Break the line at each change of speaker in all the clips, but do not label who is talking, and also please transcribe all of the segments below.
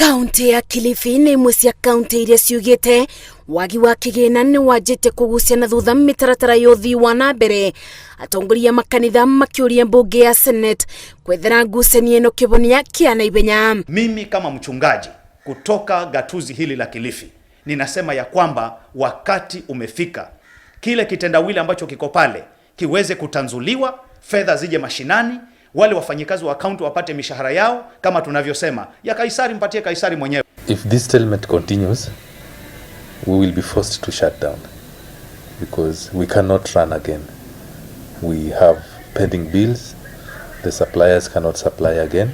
Kaunti ya Kilifi nĩ imwe cia kaunti iria ciugĩte wagi wa kĩgĩna nĩ wanjĩtie kũgucia na thutha mĩtaratara ya ũthii wa na mbere. Atongoria makanitha makĩũria mbunge ya Senate kwethera ngucanio ĩno kĩhonia kĩa naihenya.
Mimi kama mchungaji kutoka gatuzi hili la Kilifi ninasema ya kwamba wakati umefika kile kitendawili ambacho kiko pale kiweze kutanzuliwa, fedha zije mashinani, wale wafanyikazi wa kaunti wapate mishahara yao, kama tunavyosema ya Kaisari mpatie Kaisari mwenyewe.
If this stalemate continues, we will be forced to shut down because we cannot run again. We have pending bills, the suppliers cannot supply again.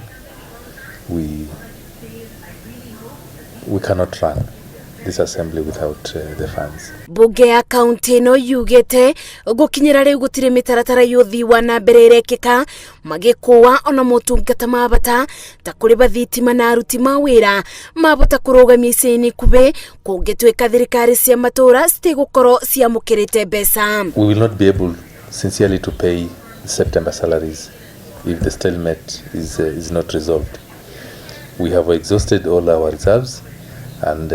We cannot run this assembly without the funds.
Mbunge ya kaunti ĩno yugĩte gũkinyĩra rĩu gũtirĩ mĩtaratara ya ũthii wa na mbere ĩrekĩka, magĩkũa ona motungata ma bata ta kũrĩba thitima na aruti ma wĩra mabota kũrũgamia ica-inĩ ikuhĩ kũngĩtuĩka thirikari cia matũra citigũkorwo ciamũkĩrĩte mbeca.
We will not be able sincerely to pay September salaries if the stalemate is not resolved. We have exhausted all our reserves and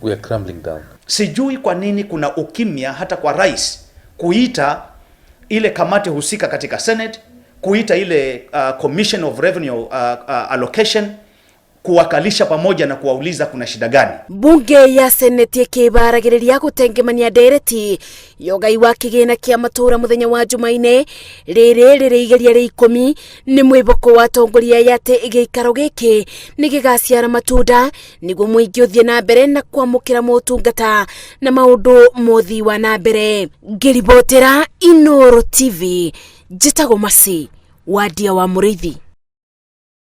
we are crumbling down.
Sijui kwa nini kuna ukimya hata kwa rais kuita ile kamati husika katika Senate, kuita ile Commission of Revenue Allocation, kuwakalisha pamoja na kuwauliza kuna shida gani.
Mbunge ya seneti ĩkĩbaragĩrĩria gũtengemania ndereti ya ũgai wa kĩgĩna kĩa matũra mũthenya wa Jumaine rĩrĩ rĩrĩ igeria rĩa 10 nĩ mwĩboko wa atongoria ya atĩ gĩikaro gĩkĩ nĩ gĩgaciara matunda nĩguo mũingĩ ũthiĩ na mbere na kwamũkĩra motungata na maũndũ mothi wa na mbere. Ngĩribotera Inooro TV, njĩtagwo Masi Wadia wa Mũrĩithi.